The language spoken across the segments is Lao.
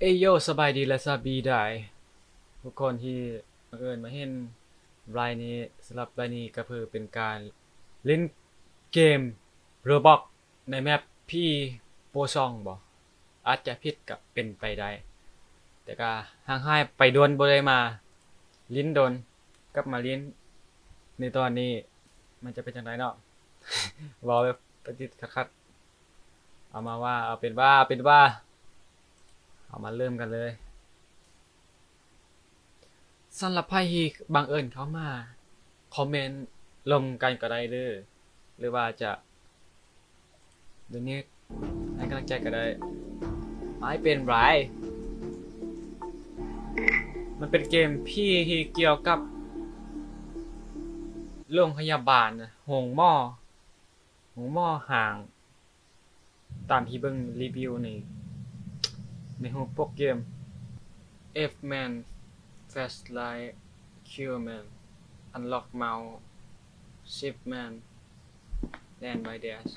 ເອໂຢ ສະບາຍດີ ແລະ ສະບາຍດີທຸກຄົນທີ່ບັງເອີນມາເຫັນໄລຟ໌ນີ້. ສຳລັບໄລຟ໌ນີ້ກໍຄືເປັນການຫຼິ້ນເກມໂຣບັອກໃນແມັບຜີໂປຊ່ອງບໍ? ອາດຈະຜິດກໍເປັນໄປໄດ້, ແຕ່ກໍຫ່າງຫາຍໄປດົນ ບໍ່ໄດ້ມາຫຼິ້ນດົນ, ກັບມາຫຼິ້ນໃນຕອນນີ້ ມັນຈະເປັນຈັ່ງໃດເນາະ? ເວົ້າແບບປະຕິດຂັດໆ. ເອົາມາວ່າ ເອົາເປັນວ່າ ເອົາເປັນວ່າ ເຮົາມາເລີ່ມກັນເລີຍ. ສຳລັບໃຜທີ່ບັງເອີນເຂົ້າມາ ຄອມເມັນລົມກັນກໍໄດ້ເດີ ຫຼືວ່າຈະໂດເນດໃຫ້ກຳລັງໃຈກໍໄດ້ ບໍ່ເປັນໄລ. ມັນເປັນເກມຜີທີ່ກ່ຽວກັບໂຮງພະຍາບານ, ໂຮງໝໍ, ໂຮງໝໍຮ້າງ. ຕາມທີ່ເບິ່ງຣີວິວໃນ ໃນຮູບປົກເກມ F man, flashlight, kill man, unlock mouse, shift man, land by dash.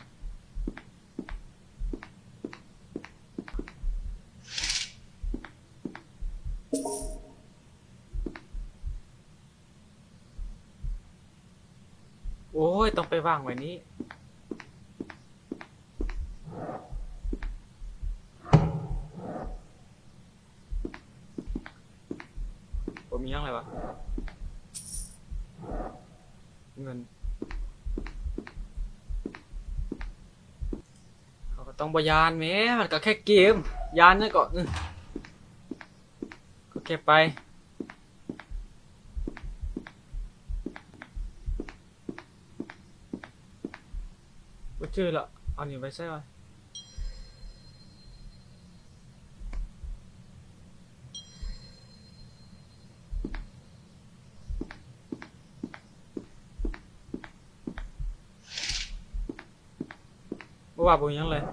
ໂອ້ຍ ຕ້ອງໄປວາງໄວ້ນີ້. ບໍ່ມີຫຍັງເລີຍຫວາ? ເງິນ. ເຮົາກໍຕ້ອງບໍ່ຢ້ານແມ້, ມັນກໍແຄ່ເກມ, ຢ້ານຫຍັງເກາະ. ອື ກໍແຄ່ໄປ. ບໍ່ຈື່ລະ, ເອົານີ້ໄວ້ໃສວະ? ບໍ່ວ່າບໍ່ມີຫຍັງເລີຍ.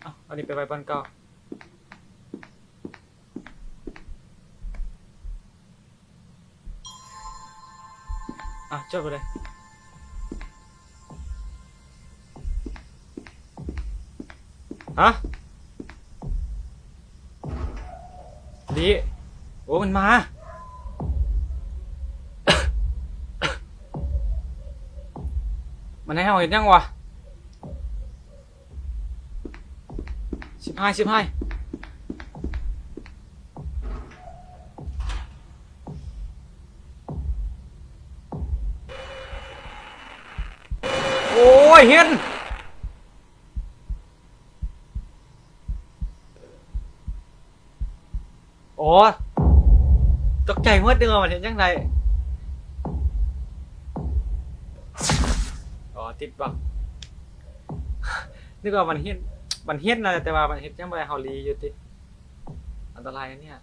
ເອົາ ອັນນີ້ໄປໄວ້ບ່ອນເກົ່າ. ອ່ະ ຈົດໄປເລີຍ. ຮະ? ດີ. ໂອ້ ມັນມາ. ມັນໃຫ້ເຮົາເຮັດຫຍັງວະ? ຊິບຫ້າ ສິບຫ້າ. ໂອ້ຍ ເຫັນ. ອໍ ຕົກໃຈໝົດ, ນຶກວ່າມັນເຮັດຫຍັງໄດ້. ອໍ ຕິດບັກ. ນຶກວ່າມັນເຫັນ, ມັນເຫັນນະ, ແຕ່ວ່າມັນເຮັດຫຍັງບໍ່ໄດ້, ເຮົາລີຢູ່ຕິ. ອັນຕະລາຍອັນເນີ້ຍ.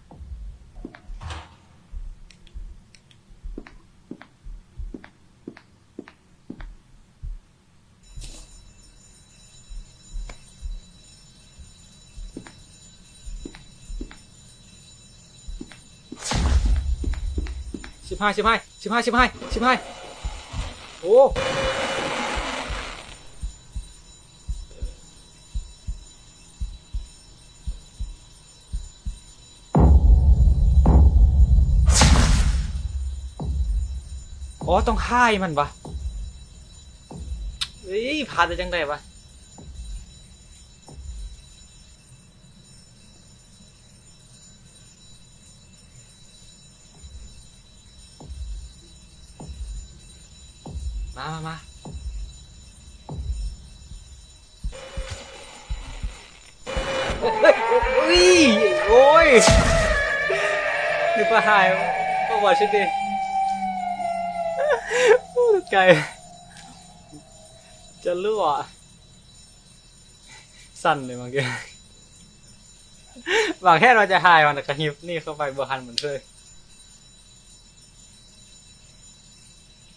ສິບຫ້າ ສິບຫ້າ ສິບຫ້າ ສິບຫ້າ ສິບຫ້າ. ໂອ້ ອໍ ຕ້ອງຫາຍມັນຫວາ. ເອີຍ ພາດໄດ້ຈັ່ງໃດຫວາ? ມາ ມາ ມາ. ໂອ້ຍ ໂອ້ຍ ໂອ້ຍ ນຶກວ່າຫາຍ ບໍ່ວ່າຊິເດ ໂອ້ຍ ໄກ ຈະຮົ່ວ ສັ່ນເລີຍບາງເທື່ອ ບາງແທນວ່າຈະຫາຍ ມັນກະຮີບໜີເຂົ້າໄປ ບໍ່ທັນມັນເລີຍ.